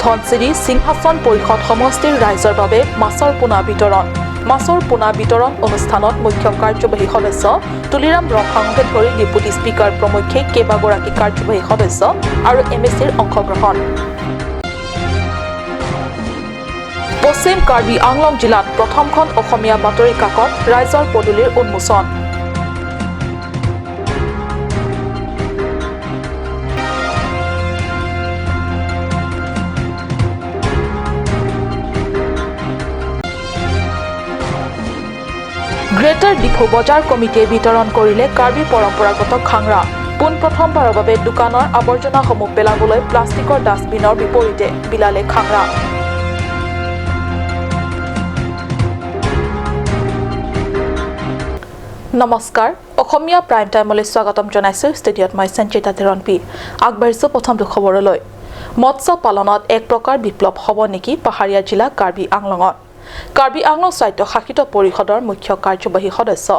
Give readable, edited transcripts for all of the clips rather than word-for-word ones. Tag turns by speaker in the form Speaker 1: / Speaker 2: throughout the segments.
Speaker 1: ধনশিৰি সিংহাসন পৰিষদ সমষ্টিৰ ৰাইজৰ বাবে মাছৰ পোনা বিতৰণ। মাছৰ পোনা বিতৰণ অনুষ্ঠানত মুখ্য কাৰ্যবাহী সদস্য তুলিৰাম ৰংহাঙকে ধৰি ডেপুটি স্পীকাৰ প্ৰমুখ্যে কেইবাগৰাকী কাৰ্যবাহী সদস্য আৰু এম এ চিৰ অংশগ্ৰহণ। পশ্চিম কাৰ্বি আংলং জিলাত প্ৰথমখন অসমীয়া বাতৰি কাকত ৰাইজৰ পদূলিৰ উন্মোচন। গ্ৰেটাৰ ডিফু বজাৰ কমিটিয়ে বিতৰণ কৰিলে কাৰ্বি পৰম্পৰাগত খাংৰা। পোনপ্ৰথমবাৰৰ বাবে দোকানৰ আৱৰ্জনাসমূহ পেলাবলৈ প্লাষ্টিকৰ ডাষ্টবিনৰ বিপৰীতে বিলালে খাংৰা। নমস্কাৰ, অসমীয়া প্ৰাইম টাইমলৈ স্বাগতম জনাইছোঁ। ষ্টুডিঅ'ত মই সঞ্চিতা তেৰণপি। আগবাঢ়িছোঁ প্ৰথমটো খবৰলৈ। মৎস্য পালনত এক প্ৰকাৰ বিপ্লৱ হ'ব নেকি পাহাৰীয়া জিলা কাৰ্বি আংলঙত? কাৰ্বি আংলং স্বায়ত্তশাসিত পৰিষদৰ মুখ্য কাৰ্যবাহী সদস্য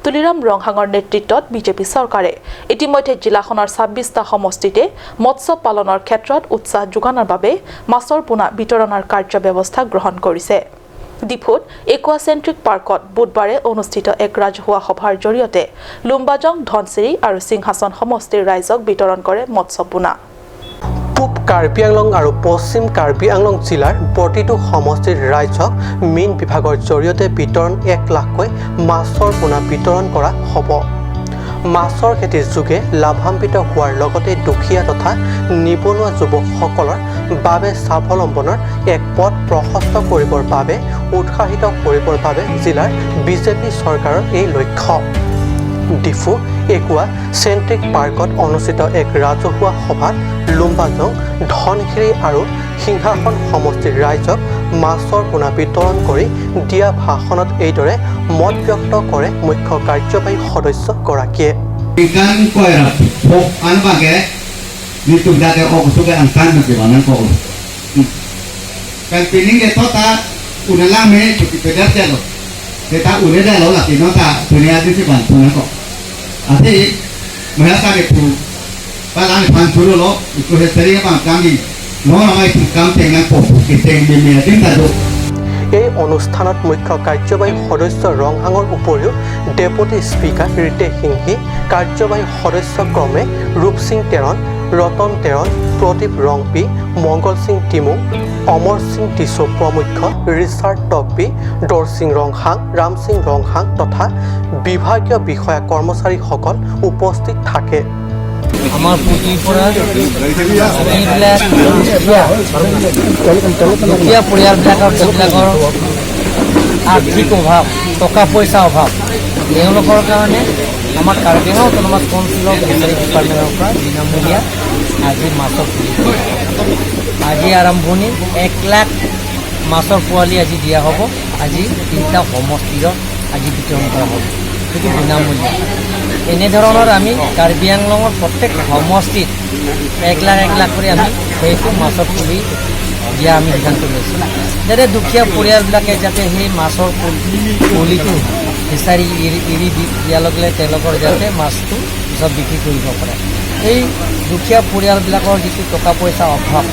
Speaker 1: তুলিৰাম ৰংহাঙৰ নেতৃত্বত বিজেপি চৰকাৰে ইতিমধ্যে জিলাখনৰ 26টা সমষ্টিতে মৎস্য পালনৰ ক্ষেত্ৰত উৎসাহ যোগানৰ বাবে মাছৰ পোনা বিতৰণৰ কাৰ্য ব্যৱস্থা গ্ৰহণ কৰিছে। ডিফুত একুৱাচেণ্ট্ৰিক পাৰ্কত বুধবাৰে অনুষ্ঠিত এক ৰাজহুৱা সভাৰ জৰিয়তে লুম্বাজং, ধনশিৰি আৰু সিংহাসন সমষ্টিৰ ৰাইজক বিতৰণ কৰে মৎস্য পোনা।
Speaker 2: পূব কাৰ্বি আংলং আৰু পশ্চিম কাৰ্বি আংলং জিলাৰ প্ৰতিটো সমষ্টিৰ ৰাইজক মীন বিভাগৰ জৰিয়তে বিতৰণ 1 লাখকৈ মাছৰ পোনা বিতৰণ কৰা হ'ব। মাছৰ খেতিৰ যোগে লাভান্বিত হোৱাৰ লগতে দুখীয়া তথা নিবনুৱা যুৱকসকলৰ বাবে স্বাৱলম্বনৰ এক পথ প্ৰশস্ত কৰিবৰ বাবে, উৎসাহিত কৰিবৰ বাবে জিলাৰ বিজেপি চৰকাৰৰ এই লক্ষ্য। ডিফু একুৱা চেণ্ট্ৰিক পাৰ্কত অনুষ্ঠিত এক ৰাজহুৱা সভাত লুম্বাজং, ধনশিৰি আৰু সিংহাসন সমষ্টিৰ ৰাইজক মাছৰ পোনা বিতৰণ কৰি দিয়া ভাষণত এইদৰে মত ব্যক্ত কৰে মুখ্য কাৰ্যবাহী সদস্যগৰাকীয়ে।
Speaker 3: Ikan ko era pok ano ba ke dito dati ako gusto kay ang tan di ba nang ko kan pining ke tota una lame chuki pedar jalo ta une da lo la kino ta dunia di si ban tuna ko ati maya sa ke pu pa lang pan churu lo iko he seri pa kami no na mai pu kam teng na ko pu ke teng me me din ta do.
Speaker 2: এই অনুষ্ঠানত মুখ্য কাৰ্যবাহী সদস্য ৰংহাঙৰ উপৰিও deputy speaker Riteish সিংহী, কাৰ্যবাহী সদস্য ক্ৰমে ৰূপসিং তেৰণ, ৰতন তেৰণ, প্ৰদীপ ৰংপি, মংগল সিং টিমুং, অমৰ Singh tissue প্ৰমুখ্য ৰিচাৰ্ড টকবি, দৰসিং ৰংহাং, ৰামসিং ৰংহাং তথা বিভাগীয় বিষয়া কৰ্মচাৰীসকল উপস্থিত থাকে।
Speaker 4: আমাৰ পুঁজিৰ পৰা যিবিলাক দুখীয়া দুখীয়া পৰিয়ালবিলাকৰ, যিবিলাকৰ আৰ্থিক অভাৱ, টকা পইচা অভাৱ, তেওঁলোকৰ কাৰণে আমাৰ কাৰ্বি আংলং অট'নমাছ কাউন্সিলৰ ফিচাৰী ডিপাৰ্টমেণ্টৰ পৰা বিনামূলীয়া আজি মাছৰ পুলি দিয়া হ'ব। আজি আৰম্ভণি, 1 লাখ মাছৰ পোৱালি আজি দিয়া হ'ব। আজি তিনিটা সমষ্টিত আজি বিতৰণ কৰা হ'ব, সেইটো বিনামূলীয়া। এনেধৰণৰ আমি কাৰ্বি আংলঙৰ প্ৰত্যেক সমষ্টিত 1 লাখ 1 লাখ কৰি আমি সেইটো মাছৰ পুলি দিয়া আমি সিদ্ধান্ত লৈছোঁ, যাতে দুখীয়া পৰিয়ালবিলাকে যাতে সেই মাছৰ পুলিটো ফিচাৰী এৰি এৰি দি দিয়াৰ লগে লগে তেওঁলোকৰ যাতে মাছটো পিছত বিক্ৰী কৰিব পাৰে। এই দুখীয়া পৰিয়ালবিলাকৰ যিটো টকা পইচা অভাৱ,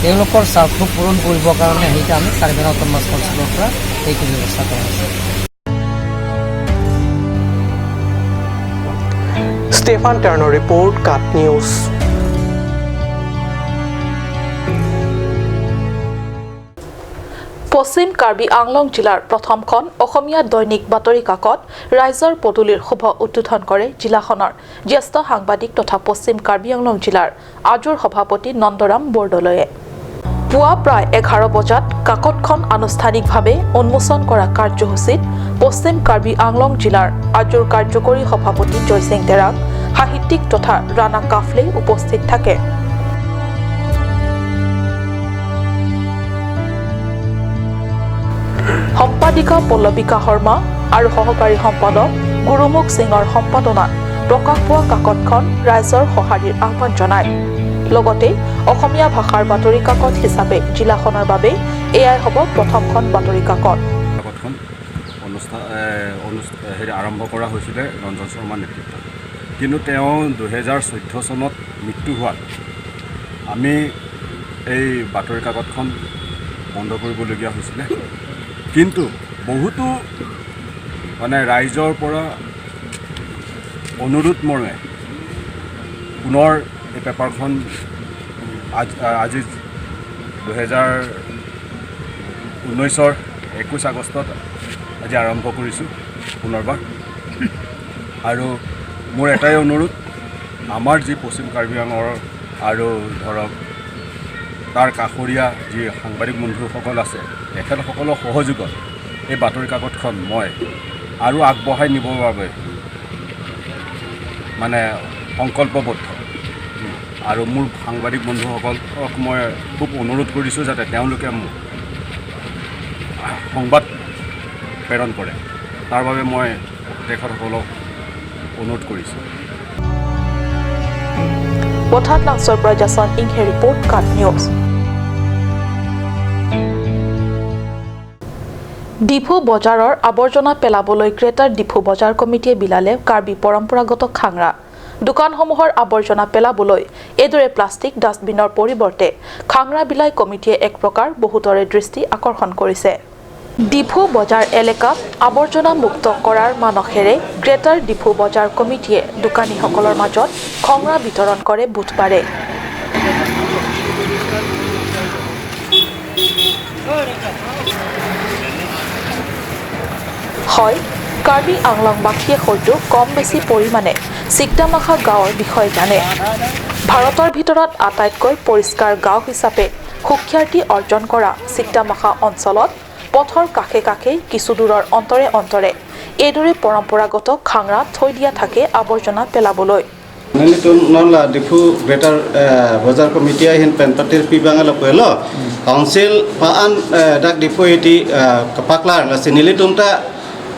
Speaker 4: তেওঁলোকৰ স্বাৰ্থ পূৰণ কৰিবৰ কাৰণে সেইটো আমি কাৰ্বি আংলং অট'নমাছ কাউন্সিলৰ পৰা সেইটো ব্যৱস্থা কৰা হৈছে।
Speaker 2: ষ্টেফান টেৰ্ণৰ ৰিপৰ্ট, কাট নিউজ।
Speaker 1: পশ্চিম কাৰ্বি আংলং জিলাৰ প্ৰথমখন অসমীয়া দৈনিক বাতৰি কাকত ৰাইজৰ পদূলিৰ শুভ উদ্বোধন কৰে জিলাখনৰ জ্যেষ্ঠ সাংবাদিক তথা পশ্চিম কাৰ্বি আংলং জিলাৰ আজুৰ সভাপতি নন্দৰাম বৰদলৈয়ে। পুৱা প্ৰায় 11 বজাত কাকতখন আনুষ্ঠানিকভাৱে উন্মোচন কৰা কাৰ্যসূচীত পশ্চিম কাৰ্বি আংলং জিলাৰ আজুৰ কাৰ্যকৰী সভাপতি জয়সিং তেৰাং, সাহিত্যিক তথা ৰাণা কাফলে উপস্থিত থাকে। সম্পাদিকা পল্লৱিকা শৰ্মা আৰু সহকাৰী সম্পাদক গুৰুমুখ সিঙৰ সম্পাদনাত প্ৰকাশ পোৱা কাকতখন ৰাইজৰ সঁহাৰিৰ আহ্বান জনায়। লগতে অসমীয়া ভাষাৰ বাতৰি কাকত হিচাপে জিলাখনৰ বাবে এয়াই হ'ব প্ৰথমখন বাতৰি কাকত।
Speaker 5: কাকতখন অনুষ্ঠান হেৰি আৰম্ভ কৰা হৈছিলে ৰঞ্জন শৰ্মাৰ নেতৃত্বত। কিন্তু তেওঁ 2014 চনত মৃত্যু হোৱাত আমি এই বাতৰি কাকতখন বন্ধ কৰিবলগীয়া হৈছিলে। কিন্তু বহুতো মানে ৰাইজৰ পৰা অনুৰোধ মৰ্মে পুনৰ এই পেপাৰখন আজি 2019ৰ 21 আগষ্টত আজি আৰম্ভ কৰিছোঁ পুনৰবাৰ। আৰু মোৰ এটাই অনুৰোধ, আমাৰ যি পশ্চিম কাৰ্বি আংলঙৰ আৰু ধৰক তাৰ কাষৰীয়া যি সাংবাদিক বন্ধুসকল আছে, তেখেতসকলৰ সহযোগত এই বাতৰি কাকতখন মই আৰু আগবঢ়াই নিবৰ বাবে মানে সংকল্পবদ্ধ। আৰু মোৰ সাংবাদিক বন্ধুসকলক মই খুব অনুৰোধ কৰিছোঁ যাতে তেওঁলোকে মোক সংবাদ প্ৰেৰণ কৰে, তাৰ বাবে মই তেখেতসকলক অনুৰোধ কৰিছোঁ।
Speaker 1: পথাৰ লাংছৰ পৰা জাছন ইংহে ৰিপৰ্ট, কাট নিউজ। ডিফু বজাৰৰ আৱৰ্জনা পেলাবলৈ গ্ৰেটাৰ ডিফু বজাৰ কমিটিয়ে বিলালে কাৰ্বি পৰম্পৰাগত খাংৰা। দোকানসমূহৰ আৱৰ্জনা পেলাবলৈ এইদৰে প্লাষ্টিক ডাষ্টবিনৰ পৰিৱৰ্তে খাংৰা বিলাই কমিটিয়ে এক প্ৰকাৰ বহুতৰে দৃষ্টি আকৰ্ষণ কৰিছে। ডিফু বজাৰ এলেকাত আৱৰ্জনা মুক্ত কৰাৰ মানসেৰে গ্ৰেটাৰ ডিফু বজাৰ কমিটিয়ে দোকানীসকলৰ মাজত খংৰা বিতৰণ কৰে বুধবাৰে। হয়, কাৰ্বি আংলংবাসীয়ে হয়তো কম বেছি পৰিমাণে চিকদামাখা গাঁৱৰ বিষয়ে জানে। ভাৰতৰ ভিতৰত আটাইতকৈ পৰিষ্কাৰ গাঁও হিচাপে সুখ্যাতি অৰ্জন কৰা চিকদামাখা অঞ্চলত পথৰ কাষে কাষে কিছু দূৰৰ অন্তৰে অন্তৰে এইদৰে পৰম্পৰাগত খাংৰা থৈ দিয়া থাকে আৱৰ্জনা পেলাবলৈ।
Speaker 6: ডিফু গ্ৰেটাৰ বজাৰ কমিটিয়ে হিন পেনপাতিৰ পিবাঙাল পয়েল কাউন্সিল পাআন ডাক ডিফু এটি পাকলাৰ লাসি নিলিতুমতা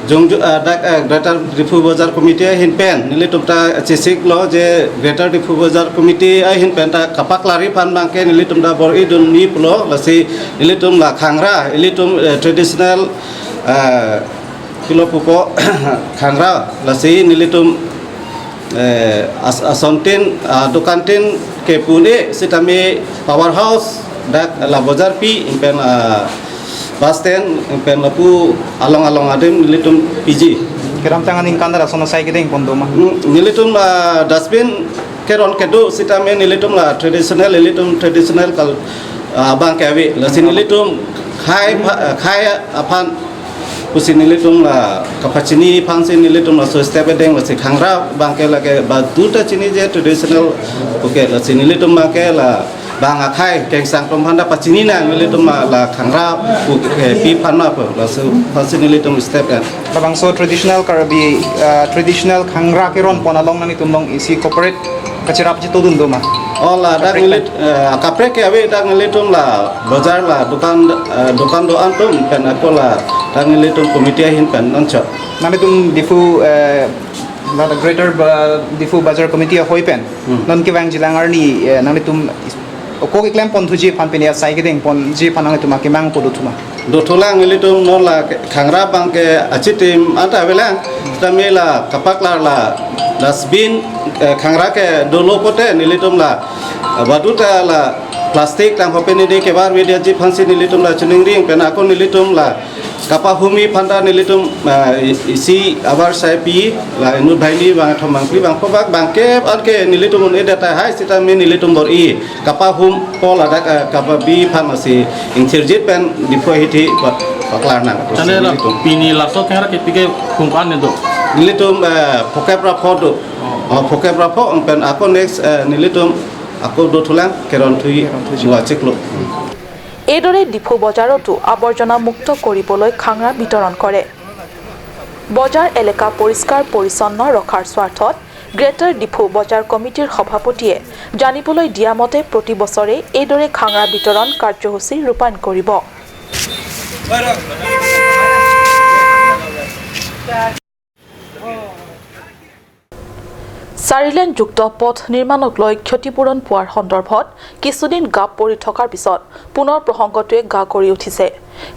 Speaker 6: জং ডাক গ্ৰেটাৰ ডিফু বজাৰ কমিটিয়ে হিন পেন নিলিতুমতা চিচিক ল যে গ্ৰেটাৰ ডিফু বজাৰ কমিটি হিন পেন তা কাপাকলাৰি ফান বাংকে নিলিতুমতা বৰ ইদুন নি প্ল লাসি নিলিতুম লা খাংৰা ইলিতুম traditional kilo পুপ খাংৰা lassi নিলিতুম asontin dukantin ke pune sitami power house dak la bazar pi impen bus stand impen lapu along along adem nilitum pg
Speaker 7: keram tangan ing kandara sono sai kedeng pondoma
Speaker 6: nilitum dustbin keron kedu sitami nilitum la traditional nilitum traditional kal abang kewi la sinilitum khai khai aphan pusi nilitum la kapachini phansi nilitum la so step deng la khangra bangke la ke ba duta chini je traditional okay la nilitum bangke la banga khai keng sang tom phanda pachini na nilitum la khangra pi phanna la so phansi nilitum step en
Speaker 7: la bangso traditional karbi traditional khangra ke ron ponalong nani tumlong isi corporate kachirap ji todun doma
Speaker 6: ola dak nilit kapre ke awe dak nilitum la bazar la dukan dukan do antum pen akola dak nilitum committee hin pen noncho
Speaker 7: namitum Diphu la greater Diphu bazar committee hoi pen non ki wang jilangar ni namitum ko klem pon thuji phan penia sai ke ding pon ji phanang tuma ke mang ko thuma
Speaker 6: dothola nilitum no la khangra bang ke achitim anta belang tamela kapaklar la dustbin khangra ke dolo pote nilitum la baduta la plastic tang hopeni de kebar media ji phansi nilitum la chuning ring pen ako nilitum la kapahumi phanda nilitum isi abar sai pi la inu bhaini bang thomang pli bang phobak bang ke anke nilitum un edata hai sita me nilitum bor i kapahum pol ada kapabi phanasi ingchirjit pen difo hiti paklar na
Speaker 8: chanela pini la so khara ke pike khungkan ne do
Speaker 6: nilitum phokepra phodo phokepra pho pen ako next nilitum আকৌ দথুলা কেৰন থুই চিকলো।
Speaker 1: এইদৰে ডিফু বজাৰতো আৱৰ্জনা মুক্ত কৰিবলৈ খাংৰা বিতৰণ কৰে। বজাৰ এলেকা পৰিষ্কাৰ পৰিচ্ছন্ন ৰখাৰ স্বাৰ্থত গ্ৰেটাৰ ডিফু বজাৰ কমিটিৰ সভাপতিয়ে জানিবলৈ দিয়া মতে প্ৰতি বছৰে এইদৰে খাংৰা বিতৰণ কাৰ্যসূচী ৰূপায়ণ কৰিব। চাৰিলেনযুক্ত পথ নিৰ্মাণক লৈ ক্ষতিপূৰণ পোৱাৰ সন্দৰ্ভত কিছুদিন গাপ পৰি থকাৰ পিছত পুনৰ প্ৰসংগটোৱে গা কৰি উঠিছে।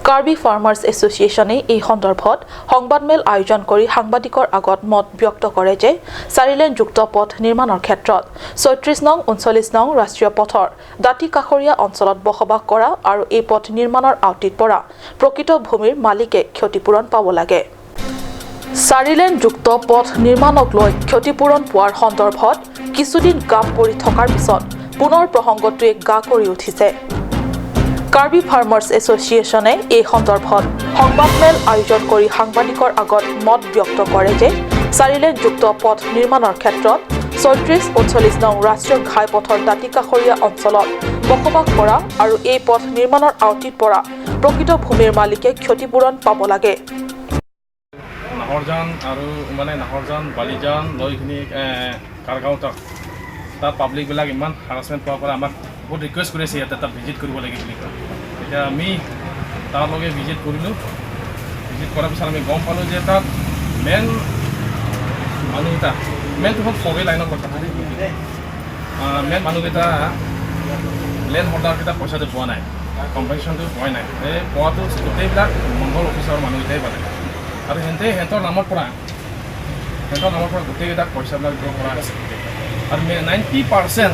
Speaker 1: কাৰ্বি ফাৰ্মাৰ্ছ এছ'চিয়েশ্যনে এই সন্দৰ্ভত সংবাদমেল আয়োজন কৰি সাংবাদিকৰ আগত মত ব্যক্ত কৰে যে চাৰিলেনযুক্ত পথ নিৰ্মাণৰ ক্ষেত্ৰত 36 নং, 39 নং ৰাষ্ট্ৰীয় পথৰ দাঁতি কাষৰীয়া অঞ্চলত বসবাস কৰা আৰু এই পথ নিৰ্মাণৰ আওটিত পৰা প্ৰকৃত ভূমিৰ মালিকে ক্ষতিপূৰণ পাব লাগে। চাৰিলেনযুক্ত পথ নিৰ্মাণক লৈ ক্ষতিপূৰণ পোৱাৰ সন্দৰ্ভত কিছুদিন গাপ পৰি থকাৰ পিছত পুনৰ প্ৰসংগটোৱে গা কৰি উঠিছে। কাৰ্বি ফাৰ্মাৰ্ছ এছ'চিয়েশ্যনে এই সন্দৰ্ভত সংবাদমেল আয়োজন কৰি সাংবাদিকৰ আগত মত ব্যক্ত কৰে যে চাৰিলেনযুক্ত পথ নিৰ্মাণৰ ক্ষেত্ৰত 36, 39 নং ৰাষ্ট্ৰীয় ঘাইপথৰ দাঁতিকাষৰীয়া অঞ্চলত বসবাস কৰা আৰু এই পথ নিৰ্মাণৰ আওটিত পৰা প্ৰকৃত ভূমিৰ মালিকে ক্ষতিপূৰণ পাব লাগে।
Speaker 8: নাহৰজান আৰু মানে নাহৰজান, বালিজান লৈখিনি কাৰগাঁও তাত তাত পাব্লিকবিলাক ইমান হাৰাচমেণ্ট পোৱাৰ পৰা আমাক বহুত ৰিকুৱেষ্ট কৰি আছে, ইয়াতে তাত ভিজিট কৰিব লাগে বুলি কয়। এতিয়া আমি তাৰ লগে ভিজিট কৰিলোঁ। ভিজিট কৰাৰ পিছত আমি গম পালোঁ যে তাত মেইন মানুহকেইটা, মেইনটো হ'ল ফৰৱে লাইনৰ কথা, মেইন মানুহকেইটা, লেণ্ড হোল্ডাৰকেইটা পইচাটো পোৱা নাই, কম্পেনচেশ্যনটো পোৱাই নাই। এই পোৱাটো গোটেইবিলাক মণ্ডল অফিচৰ মানুহকেইটাই পালে আৰু সিহঁতে সিহঁতৰ নামৰ পৰা গোটেইকেইটাক পইচাবিলাক ড্ৰ কৰা আছে। আৰু 90%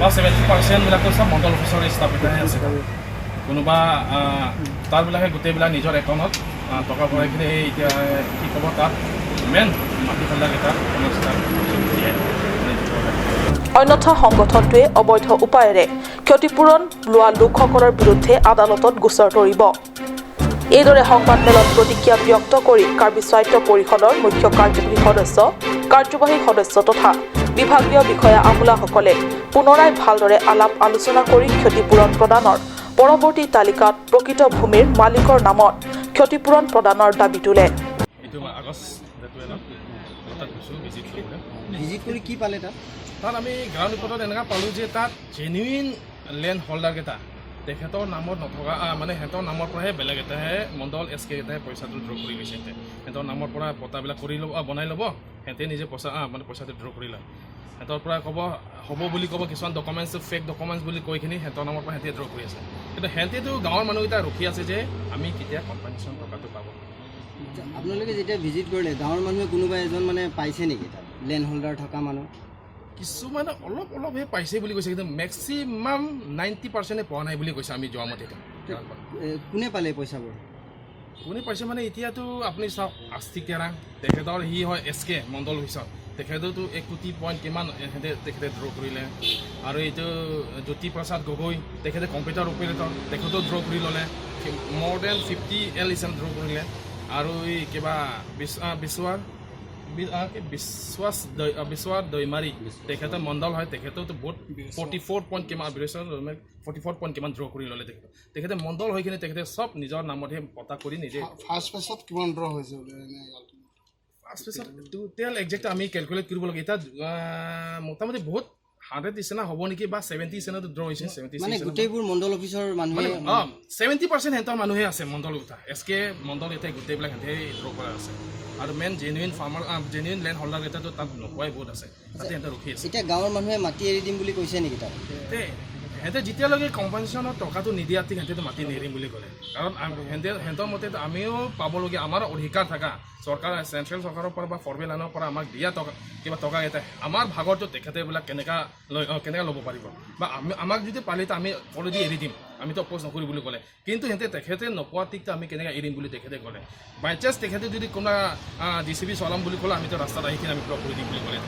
Speaker 8: বা 70%বিলাকতো চব মণ্ডল অফিচৰ ষ্টাফকেইটাহে আছে। কোনোবা তাৰবিলাকে গোটেইবিলাক নিজৰ একাউণ্টত টকা ভৰাই কিনে এই এতিয়া কি ক'ব, তাত মেইন মাটি খন্দাকেইটা দিয়ে।
Speaker 1: অন্যথা সংগঠনটোৱে অবৈধ উপায়েৰে ক্ষতিপূৰণ লোৱা লোকসকলৰ বিৰুদ্ধে আদালতত গোচৰ তৰিব। এইদৰে সংবাদমেলত প্ৰতিক্ৰিয়া ব্যক্ত কৰি কাৰ্বি স্বায়ত্ত পৰিষদৰ মুখ্য কাৰ্যবাহী সদস্য, কাৰ্যবাহী সদস্য তথা বিভাগীয় বিষয়া আমোলাসকলে পুনৰাই ভালদৰে আলাপ আলোচনা কৰি ক্ষতিপূৰণ প্ৰদানৰ পৰৱৰ্তী তালিকাত প্ৰকৃত ভূমিৰ মালিকৰ নামত ক্ষতিপূৰণ প্ৰদানৰ দাবী তোলে।
Speaker 8: এইটো আগষ্ট 12ত তাত গৈছোঁ ভিজিট কৰিবলৈ।
Speaker 4: ভিজিট কৰি কি পালে তাত?
Speaker 8: তাত আমি গ্ৰাউণ্ড ৰিপৰ্টত এনেকুৱা পালোঁ যে তাত জেনুইন লেণ্ড হোল্ডাৰকেইটা তেখেতৰ নামত নথকা, মানে সিহঁতৰ নামৰ পৰাহে বেলেগ এটাহে মণ্ডল, এছ কে এটাহে পইচাটো ড্ৰ কৰি গৈছে। সিহঁতে সিহঁতৰ নামৰ পৰা পটাবিলাক কৰি ল'ব, বনাই ল'ব, সিহঁতে নিজে পইচা মানে পইচাটো ড্ৰ কৰি লয়। সিহঁতৰ পৰা ক'ব হ'ব বুলি ক'ব, কিছুমান ডকুমেণ্টছ, ফেক ডকুমেণ্টছ বুলি কৈ কিনি সিহঁতৰ নামৰ পৰা সিহঁতে ড্ৰ কৰি আছে। কিন্তু সিহঁতেতো গাঁৱৰ মানুহকেইটা ৰখি আছে যে আমি কেতিয়া কম্পেনচেশ্যন টকাটো পাব।
Speaker 4: আপোনালোকে যেতিয়া ভিজিট কৰিলে, গাঁৱৰ মানুহে কোনোবা এজন মানে পাইছে নেকি তাত লেণ্ড হোল্ডাৰ থকা মানুহ?
Speaker 8: কিছুমানে অলপ অলপহে পাইছে বুলি কৈছে, কিন্তু মেক্সিমাম 90%-এ পোৱা নাই বুলি কৈছে আমি যোৱা মতে।
Speaker 4: কোনে পালে পইচাবোৰ?
Speaker 8: কোনে পাইছে মানে এতিয়াতো আপুনি চাওক, আস্তিক তেৰাং, তেখেতৰ সি হয় এছ কে মণ্ডল অফিচত, তেখেতেতো 1 কোটি পইণ্ট কিমান তেখেতে তেখেতে ড্ৰ কৰিলে। আৰু এইটো জ্যোতি প্ৰসাদ গগৈ, তেখেতে কম্পিউটাৰ অপাৰেটৰ, তেখেতেও ড্ৰ কৰি ল'লে, মোৰ then 50 L ইচাম ড্ৰ কৰিলে। আৰু এই কিবা বিশ্বাস কি বিশ্বাস দৈমাৰী, তেখেতে মণ্ডল হয়, তেখেতেওতো বহুত 44 পইণ্ট কিমান, 44 পইণ্ট কিমান ড্ৰ কৰি ল'লে। তেখেতে মণ্ডল হৈ কিনে তেখেতে চব নিজৰ নামতহে পতা কৰি নিজে।
Speaker 9: ফাৰ্ষ্ট ফেজত কিমান ড্ৰ হৈছে বোলে এনে?
Speaker 8: ফাৰ্ষ্ট ফেজত টোটেল একজেক্ট আমি কেলকুলেট কৰিব লাগে। এতিয়া মোটামুটি বহুত 100 নিচিনা হ'ব নেকি বা 70 নিচিনাটো ড্ৰ হৈছে, 70।
Speaker 4: মানে গোটেইবোৰ মণ্ডল অফিচৰ মানুহে?
Speaker 8: মানে অঁ, 70% সিহঁতৰ মানুহে আছে। মণ্ডল উঠা এছ কে মণ্ডল এতিয়া গোটেইবিলাক সিহঁতে ড্ৰ কৰা আছে। আৰু main genuine farmer, genuine land holder কেইটাতো তাত নোপোৱাই বহুত আছে, তাতে সিহঁতে ৰখি আছে।
Speaker 4: এতিয়া গাঁৱৰ মানুহে মাটি এৰি দিম বুলি কৈছে নেকি তাত?
Speaker 8: তে সিহঁতে যেতিয়ালৈকে কম্পেনচেশ্যনৰ টকাটো নিদিয়া সিহঁতেতো মাটি নেৰিম বুলি ক'লে। কাৰণ সিহঁতৰ মতে আমিও পাবলগীয়া আমাৰ অধিকাৰ থকা চৰকাৰ, চেণ্ট্ৰেল চৰকাৰৰ পৰা বা ফৰৱে লাইনৰ পৰা আমাক দিয়া টকা, কিবা টকা এটা আমাৰ ভাগৰটো তেখেতে এইবিলাক কেনেকুৱা লৈ কেনেকৈ ল'ব পাৰিব? বা আমি আমাক যদি পালে তো আমি অলৰেডি এৰি দিম, আমিতো অপ'জ নকৰিম বুলি ক'লে। কিন্তু সিহঁতে তেখেতে নোপোৱা টিকটো আমি কেনেকৈ এৰিম বুলি তেখেতে ক'লে। বাই চান্স তেখেতে যদি কোনোবা জেচিবি চলাম বুলি ক'লে, আমিতো ৰাস্তাত আহি কিনে আমি ব্লক কৰি দিম বুলি ক'লে।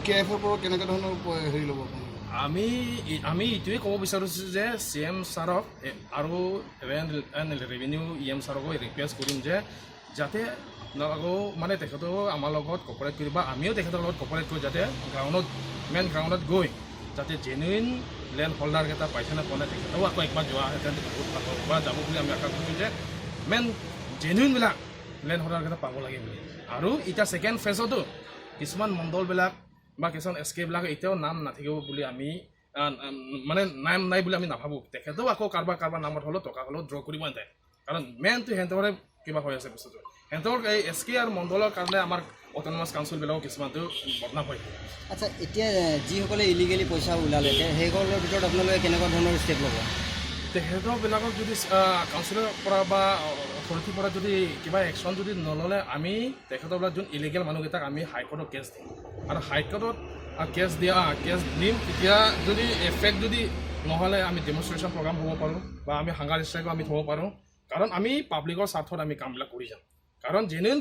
Speaker 9: কে এফৰ পৰা কেনেকুৱা ধৰণৰ হেৰি ল'ব আপোনালোকে?
Speaker 8: আমি এইটোৱে ক'ব বিচাৰিছোঁ যে চি এম ছাৰক আৰু ৰেভিনিউ ই এম ছাৰকো ৰিকুৱেষ্ট কৰিম যে যাতে আপোনালোকেও মানে তেখেতেও আমাৰ লগত কপাৰেট কৰিব, আমিও তেখেতৰ লগত কপাৰেট কৰি যাতে গ্ৰাউণ্ডত, মেইন গ্ৰাউণ্ডত গৈ যাতে জেনুইন লেণ্ড হোল্ডাৰকেইটা পাইছে নে পোৱা নাই, তেখেতেও আকৌ একবাৰ যোৱাহেঁতেন বহুত ভাল হ'ব বা যাব বুলি আমি আশা কৰিছোঁ যে মেইন জেনুইনবিলাক লেণ্ড হোল্ডাৰকেইটা পাব লাগে বুলি। আৰু এতিয়া ছেকেণ্ড ফেজতো কিছুমান মণ্ডলবিলাক বা কিছুমান এছ কেবিলাক এতিয়াও নাম নাথাকিব বুলি আমি মানে নাম নাই বুলি আমি নাভাবোঁ। তেখেতেও আকৌ কাৰোবাৰ কাৰোবাৰ নামত হ'লেও টকা হ'লেও ড্ৰ কৰিব নাযায়, কাৰণ মেইনটো সিহঁতৰে কিবা হৈ আছে বস্তুটো। সিহঁতৰ এই এছ কে আৰু মণ্ডলৰ কাৰণে আমাৰ অট'নমাছ কাউন্সিলবিলাকো কিছুমানটো বদনাম হৈ থাকে।
Speaker 10: আচ্ছা, এতিয়া যিসকলে ইলিগেলি পইচা ওলালে, সেইসকলৰ ভিতৰত আপোনালোকে কেনেকুৱা ধৰণৰ ষ্টেপ ল'ব?
Speaker 8: তেখেতবিলাকক যদি কাউন্সিলৰ পৰা বা অথৰিটিৰ পৰা যদি কিবা একশ্যন যদি নল'লে, আমি তেখেতৰবিলাক যোন ইলিগেল মানুহকেইটাক আমি হাইকোৰ্টত কেছ দিম। আৰু হাইকোৰ্টত কেছ দিম, তেতিয়া যদি এফেক্ট যদি নহ'লে আমি ডেমনষ্ট্ৰেশ্যন প্ৰগ্ৰাম হ'ব পাৰোঁ বা আমি হাংগাৰ ষ্ট্ৰাইকো আমি থ'ব পাৰোঁ। কাৰণ আমি পাব্লিকৰ স্বাৰ্থত আমি কামবিলাক কৰি যাম। কাৰণ জেনুইন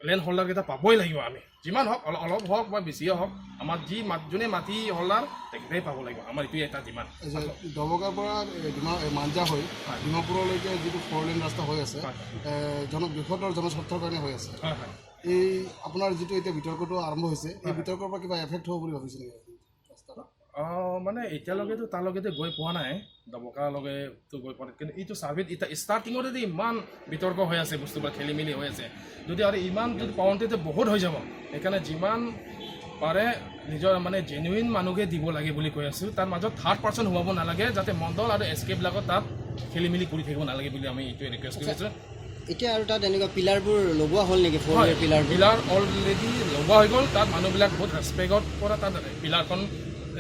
Speaker 8: লেণ্ড হোল্ডাৰকেইটা পাবই লাগিব। আমি যিমান হওক, অলপ অলপ হওক বা বেছিয়ে হওক, আমাৰ যি যোনে মাটি হোল্ডাৰ তেখেতেই পাব লাগিব। আমাৰ এইটোৱে এটা ডিমাণ্ড।
Speaker 9: ডবকাৰ পৰা মাঞ্জা হৈ ডিমাপুৰলৈকে যিটো ফ'ৰ লেন ৰাস্তা হৈ আছে, বৃহত্তৰ জনস্বাৰ্থৰ কাৰণে হৈ আছে।
Speaker 8: হয় হয়
Speaker 9: এই আপোনাৰ যিটো এতিয়া বিতৰ্কটো আৰম্ভ হৈছে, এই বিতৰ্কৰ পৰা কিবা এফেক্ট হ'ব বুলি ভাবিছে নেকি?
Speaker 8: অঁ, মানে এতিয়ালৈকেতো তালৈকেতো গৈ পোৱা নাই, ডবকালৈকেতো গৈ পোৱা নাই। কিন্তু এইটো ছাৰ্ভেত এতিয়া ষ্টাৰ্টিঙতে যদি ইমান বিতৰ্ক হৈ আছে, বস্তুবিলাক খেলি মেলি হৈ আছে, যদি আৰু ইমান যদি পাওঁতে বহুত হৈ যাব। সেইকাৰণে যিমান পাৰে নিজৰ মানে জেনুইন মানুহকে দিব লাগে বুলি কৈ আছোঁ। তাৰ মাজত থাৰ্ড পাৰ্চন সোমাব নালাগে, যাতে মণ্ডল আৰু এছ কেবিলাকত তাত খেলি মেলি কৰি থাকিব নালাগে বুলি আমি এইটোৱে ৰিকুৱেষ্ট কৰি আছোঁ।
Speaker 10: এতিয়া আৰু তাত এনেকুৱা পিলাৰবোৰ লগোৱা হ'ল নেকি, ফ'ৰ ৱে পিলাৰবোৰ?
Speaker 8: পিলাৰ অলৰেডি লগোৱা হৈ গ'ল। তাত মানুহবিলাক বহুত ৰেচপেক্টত পৰা তাত পিলাৰখন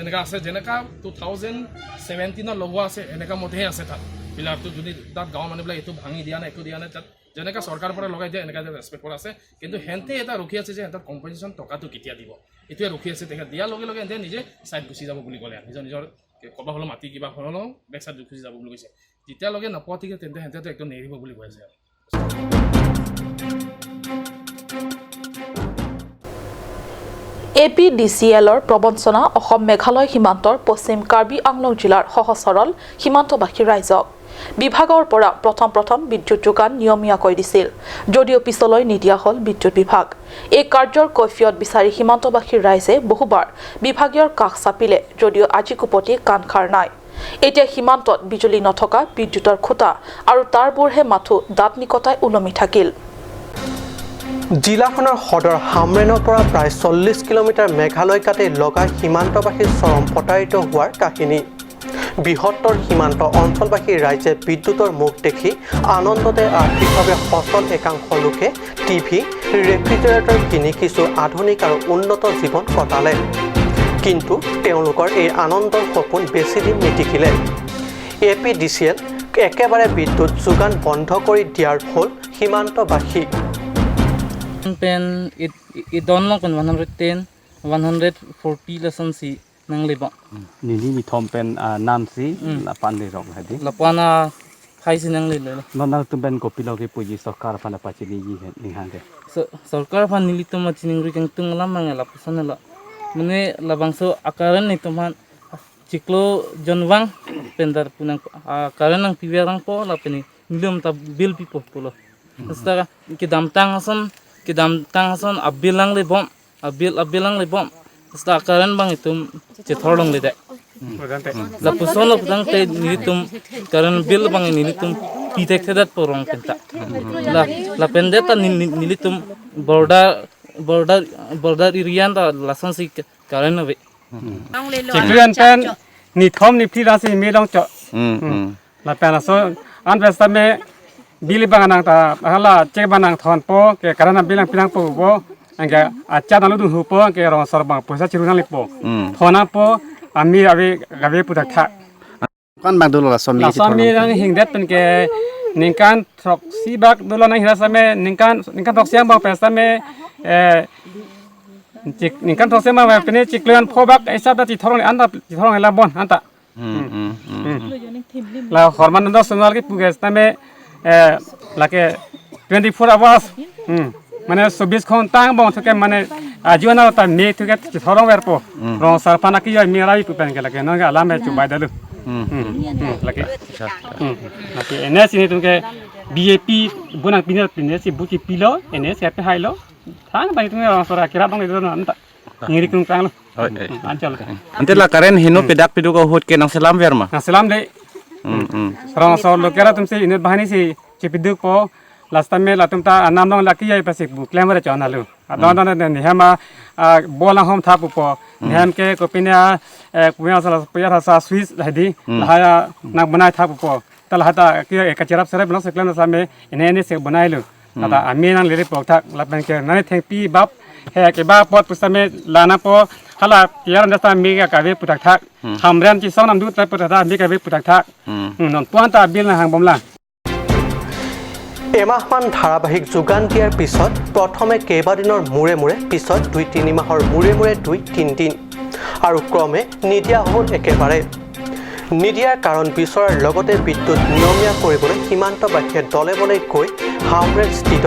Speaker 8: এনেকুৱা আছে, যেনেকুৱা 2017ত লগোৱা আছে, এনেকুৱা মতেহে আছে তাত পিলাৰটো। যদি তাত গাঁৱৰ মানুহবিলাক এইটো ভাঙি দিয়া নাই, একো দিয়া নাই, তাত যেনেকুৱা চৰকাৰৰ পৰা লগাই দিয়ে এনেকুৱা ৰেচপেক্ট কৰা আছে। কিন্তু সিহঁতে এটা ৰখি আছে যে সিহঁতৰ কম্পেনচেশ্যন টকাটো কেতিয়া দিব, এইটোৱে ৰখি আছে। তেখেত দিয়াৰ লগে লগে সিহঁতে নিজে ছাইড গুচি যাব বুলি ক'লে, নিজৰ নিজৰ ক'ৰবাত হ'লেও মাটি কিবা হ'লেও বেক চাইড গুচি যাব বুলি কৈছে। যেতিয়ালৈকে নোপোৱা ঠিক তেন্তে সিহঁতেতো একদম নেৰিব বুলি কৈ আছে।
Speaker 1: এ পি ডি চি এলৰ প্ৰবঞ্চনা অসম মেঘালয় সীমান্তৰ পশ্চিম কাৰ্বি আংলং জিলাৰ সহজ সৰল সীমান্তবাসী ৰাইজক। বিভাগৰ পৰা প্ৰথম প্ৰথম বিদ্যুৎ যোগান নিয়মীয়াকৈ দিছিল যদিও পিছলৈ নিদিয়া হ'ল বিদ্যুৎ বিভাগ। এই কাৰ্যৰ কৈফিয়ত বিচাৰি সীমান্তবাসী ৰাইজে বহুবাৰ বিভাগীয়ৰ কাষ চাপিলে যদিও আজিকোপতি কাণসাৰ নাই। এতিয়া সীমান্তত বিজুলী নথকা বিদ্যুতৰ খুঁটা আৰু তাঁৰবোৰহে মাথো দাঁত নিকটাই ওলমি থাকিল।
Speaker 2: জিলাখনৰ সদৰ হামৰেনৰ পৰা প্ৰায় 40 কিলোমিটাৰ মেঘালয় কাটি লগা সীমান্তবাসীৰ চৰম প্ৰতাৰিত হোৱাৰ কাহিনী। বৃহত্তৰ সীমান্ত অঞ্চলবাসী ৰাইজে বিদ্যুতৰ মুখ দেখি আনন্দতে আৰ্থিকভাৱে সচল একাংশ লোকে টিভি, ৰেফ্ৰিজাৰেটৰ কিনি কিছু আধুনিক আৰু উন্নত জীৱন কটালে। কিন্তু তেওঁলোকৰ এই আনন্দৰ সপোন বেছিদিন নিটিকিলে। A P D C L একেবাৰে বিদ্যুৎ যোগান বন্ধ কৰি দিয়াৰ হ'ল সীমান্তবাসী।
Speaker 4: Pen it don long pen 110 140 lesson si nang le ba
Speaker 11: ni ni thom pen nam si la pan le rong hadi
Speaker 4: la pana phai si nang le le
Speaker 11: no nang tum pen ko pi lo ke puji sarkar phan pa chi ni ni han de
Speaker 4: sarkar phan ni tum chi ning ri kang tung la mang la pusan la mane la bang so akaran ni tum han chiklo jonwang pen dar punang akaran nang piwerang po la pen nilum ta bil pi po lo sa ki dam tang ason ki dam tang ason abilang le bom abilang le bom sta karan bang itum chethorong le da la puson la putang te nilitum karan bil bang nilitum pitek thedat porong penta la la pendeta nilitum border border border irian da lason si karan ve
Speaker 12: chikrian pen ni thom ni phi ra si me long cho la pen la so an pesta me bili banganang ta hala che banang thon po ke karana bilang pinang po bo angka acha dalu du hupo ke rong sor bang poisa chiruna lipo thona po ami ave gabe pudak tha
Speaker 6: kan bang dulu la somi
Speaker 12: la somi rang hingdet pen ke ningkan throk si bak dulu nang hira same ningkan ningkan throk siang bang pesa me chik ningkan throk siang bang pene chiklean pho bak aisa ta chi thorong anda chi thorong la bon anta la hormananda sonal ke puges tame lake 24 hours মানে 24 ঘন্টা বং থাকে মানে আজিও না তা মে থাকে থরং এর পো রং সারফানা কি মেরা বি পেন কে লাগে নগা আলামে চুবাই দালু লাগে নাকি এনে সিনে তুমকে বিএপি বুনাং পিনে পিনে সি বুকি পিলো এনে সে পে হাইলো থাং বাই তুমি রং সরা কিরা বং ইদো না ngiri kung kang lo anchal
Speaker 6: ante la karen hino pedak pidu ko hot ke nang selam verma
Speaker 12: nang selam de rong sor lo kera tumse inut bahani si chipidu ko last में ला तुम ता नाम long lucky I पैसे book ले मरे चना लो आ दन दन नेहमा बोला हम था पुपो नेहम के कोपिने कुया सला पुया सा स्विच हदी लहाया ना बनाए था पुपो तल हता कि एक चरप सरे बना सकले ना सामे इने इने से बनाए लो Ata ami nang liri pok thak la pen ke nani theng pi bap he ke ba pot pusame lana po hala tiar nda mi ka ka ve putak thak hamrem chi song nam du ta putak mi ka ve putak thak non puan ta bil na hang bom la
Speaker 2: এমাহমান ধাৰাবাহিক যোগান দিয়াৰ পিছত প্ৰথমে কেইবাদিনৰ মূৰে মূৰে পিছত 2-3 মাহৰ মূৰে মূৰে 2-3 দিন আৰু ক্ৰমে নিদিয়া হ'ল একেবাৰে। নিদিয়াৰ কাৰণ বিচৰাৰ লগতে বিদ্যুৎ নিয়মীয়া কৰিবলৈ সীমান্তবাসীয়ে দলে বলে গৈ হামৰেনস্থিত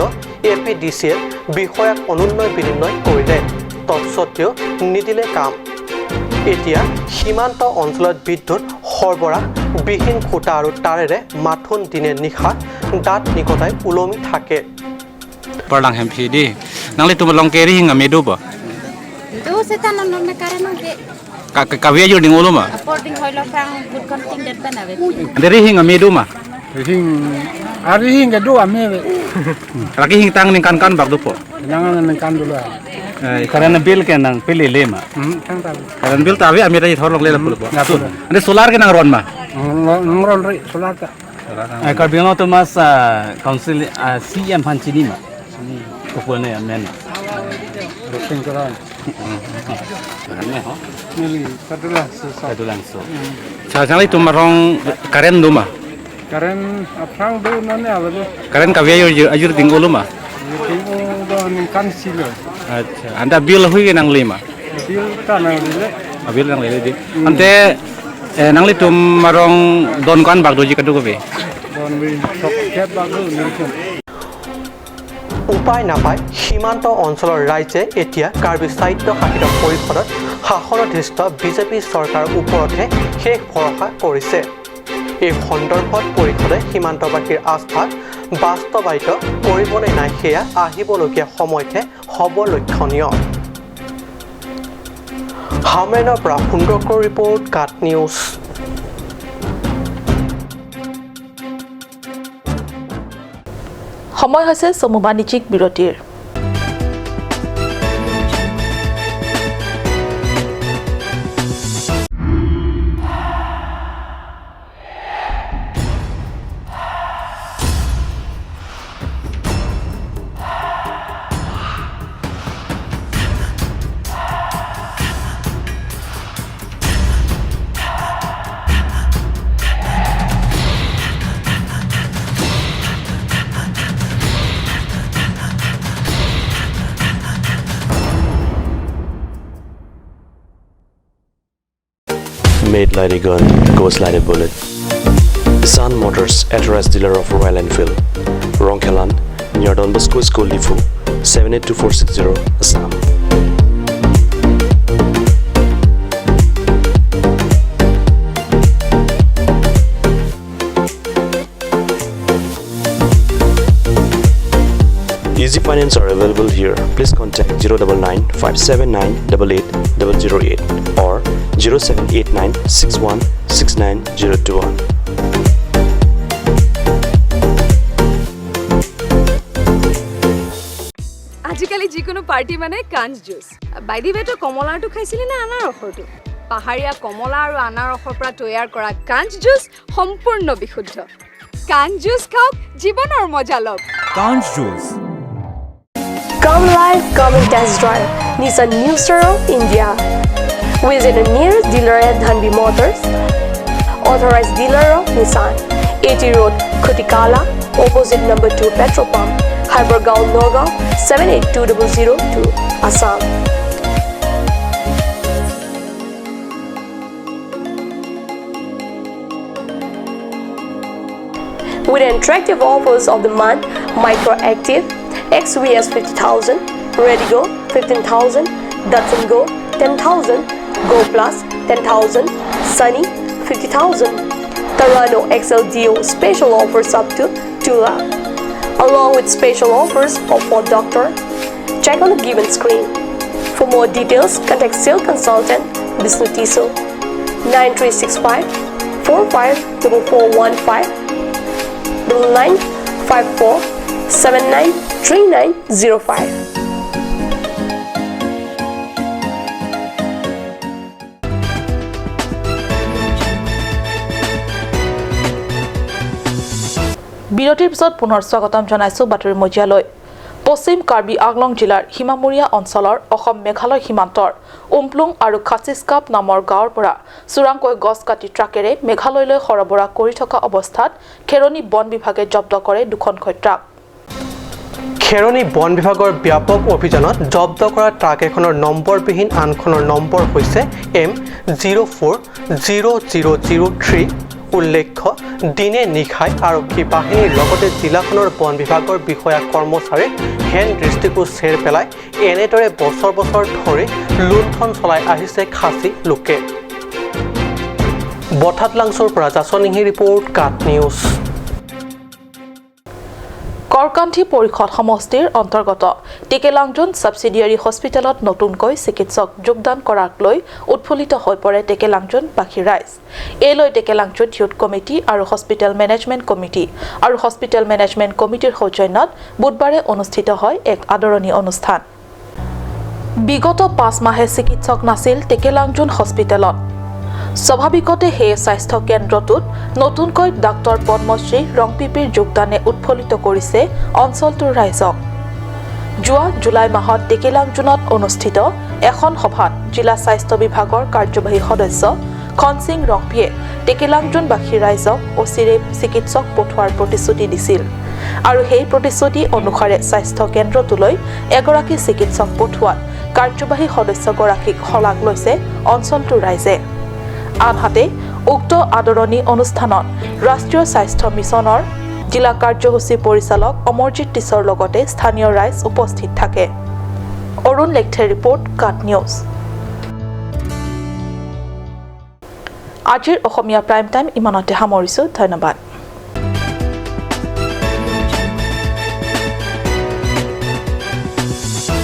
Speaker 2: APDCL বিষয়াক অনুন্নয় বিনিময় কৰিলে, তৎসত্ত্বেও নিদিলে কাম। এতিয়া সীমান্ত অঞ্চলত বিদ্যুৎ সৰবৰাহ বিহীন খুঁটা আৰু তাৰেৰে মাথোন দিনে নিশা দাঁত নিকটাই ওলমি থাকে।
Speaker 11: Karena bil ke nang pilih lima. Karena bil tawi amir aja thorong lela puluh. Ande solar ke nang ron ma?
Speaker 13: Nang ron ri solar ta.
Speaker 11: Karbi Anglong tu mas council CM Panchini ma. Kukulnya men.
Speaker 13: Rosing koran. Nili satu
Speaker 11: langsung. Cari tu marong karen do ma?
Speaker 13: Karen apang do nane ala do.
Speaker 11: Karen kavi ajur tinggal ma? अच्छा अंदा bill हुई nang lima
Speaker 13: bill ta nang lile
Speaker 11: bill nang lile di ante nang li tum marong don kan bag doji kadu ko be
Speaker 13: don bi sok ket bag do nirkum
Speaker 2: উপায় নাপায় সীমান্ত অঞ্চলৰ ৰাইজে এতিয়া কাৰ্বি সাহিত্য শাসিত পৰিষদত শাসনাধিষ্ঠ বিজেপি চৰকাৰৰ ওপৰতহে শেষ ভৰসা কৰিছে। এই সন্দৰ্ভত পৰিষদে সীমান্তবাসীৰ আস্থাক বাস্তৱায়িত কৰিবনে নাই সেয়া আহিবলগীয়া সময়তহে হ'ব লক্ষণীয়। হামৰেনৰ পৰা সুন্দৰকৰ ৰিপৰ্ট, কাট নিউজ।
Speaker 1: সময় হৈছে চমু বাণিজ্যিক বিৰতিৰ।
Speaker 14: Made like a gun, goes like a bullet. Nissan Motors, authorized dealer of Royal Enfield, Rongkhelan, near Don Bosco School, Diphu, 782460, Assam. Easy finance are available here. Please contact 099 579 88 008 or 0789 61 69 021.
Speaker 15: আজিকালি যিকোনো party মানে কাঞ্চ juice. By the ৱে, তই কমলাৰটো খাইছিলি নে আনাৰসৰটো? পাহাৰীয়া কমলা আৰু আনাৰসৰ পৰা তৈয়াৰ কৰা কাঞ্চ জুচ সম্পূৰ্ণ বিশুদ্ধ। কাঞ্চ জুচ খাওক, জীৱনৰ মজা লওক।
Speaker 16: কাঞ্চ juice.
Speaker 17: Come live, come and test drive Nissan New Star of India. Visit the nearest dealer at Dhanbi Motors, authorized dealer of Nissan, AT Road, Khutikala, opposite number 2 petrol pump, Hypergaon, Nagaon, 782002, Assam. With attractive offers of the month, Micro Active, XVS 50,000, Redigo 15,000, Datsun Go 10,000, Go Plus 10,000, Sunny 50,000, Tarano XLDO special offers up to 2 lakh, along with special offers of Ford Doctor. Check on the given screen. For more details, contact sales consultant Bishnu Tiso 9365 454415 9954 793905.
Speaker 1: বিৰতিৰ পিছত পুনৰ স্বাগতম জনাইছো বাতৰি মজিয়ালৈ। পশ্চিম কাৰ্বি আংলং জিলাৰ সীমামূৰীয়া অঞ্চলৰ অসম মেঘালয় সীমান্তৰ উমপ্লুং আৰু খাচিস্কাপ নামৰ গাঁৱৰ পৰা চোৰাংকৈ গছ কাটি ট্ৰাকেৰে মেঘালয়লৈ সৰবৰাহ কৰি থকা অৱস্থাত খেৰণি বন বিভাগে জব্দ কৰে দুখনকৈ ট্ৰাক।
Speaker 2: খেৰণি বন বিভাগৰ ব্যাপক অভিযানত জব্দ কৰা ট্ৰাক এখনৰ নম্বৰবিহীন আনখনৰ নম্বৰ হৈছে M040003। উল্লেখ্য, দিনে নিশাই আৰক্ষী বাহিনীৰ লগতে জিলাখনৰ বন বিভাগৰ বিষয়া কৰ্মচাৰীৰ হেন দৃষ্টিকো চেৰ পেলাই এনেদৰে বছৰ বছৰ ধৰি লুণ্ঠন চলাই আহিছে খাচী লোকে। বঠাতলাংছৰ পৰা জাচনিহি ৰিপৰ্ট, কাট নিউজ।
Speaker 1: কৰকান্থি পৰিষদ সমষ্টিৰ অন্তৰ্গত টেকেলাংজুন ছাবচিডিয়াৰী হস্পিটেলত নতুনকৈ চিকিৎসক যোগদান কৰাক লৈ উৎফুল্লিত হৈ পৰে টেকেলাংজুনবাসী ৰাইজ। এই লৈ টেকেলাংজুন ইউথ কমিটি আৰু হস্পিটেল মেনেজমেণ্ট কমিটি আৰু হস্পিটেল মেনেজমেণ্ট কমিটিৰ সৌজন্যত বুধবাৰে অনুষ্ঠিত হয় এক আদৰণি অনুষ্ঠান। বিগত 5 মাহে চিকিৎসক নাছিল টেকেলাংজুন হস্পিটেলত। স্বাভাৱিকতে সেয়ে স্বাস্থ্য কেন্দ্ৰটোত নতুনকৈ ডাক্তৰ পদ্মশ্ৰী ৰংপিপিৰ যোগদানে উৎফুল্লিত কৰিছে অঞ্চলটোৰ ৰাইজক। যোৱা জুলাই মাহত টেকেলাংজুনত অনুষ্ঠিত এখন সভাত জিলা স্বাস্থ্য বিভাগৰ কাৰ্যবাহী সদস্য খনসিং ৰংপিয়ে টেকেলাংজুনবাসী ৰাইজক অচিৰে চিকিৎসক পঠোৱাৰ প্ৰতিশ্ৰুতি দিছিল আৰু সেই প্ৰতিশ্ৰুতি অনুসাৰে স্বাস্থ্য কেন্দ্ৰটোলৈ এগৰাকী চিকিৎসক পঠোৱাত কাৰ্যবাহী সদস্যগৰাকীক শলাগ লৈছে অঞ্চলটোৰ ৰাইজে। আনহাতে উক্ত আদৰণি অনুষ্ঠানত ৰাষ্ট্ৰীয় স্বাস্থ্য মিছনৰ জিলা কাৰ্যসূচী পৰিচালক অমৰজিৎ টিছৰ লগতে স্থানীয় ৰাইজ উপস্থিত থাকে। অৰুণ লেখথেৰ ৰিপৰ্ট, কাট নিউজ। আজিৰ অসমীয়া প্ৰাইম টাইম ইমানতে সামৰিছো। ধন্যবাদ।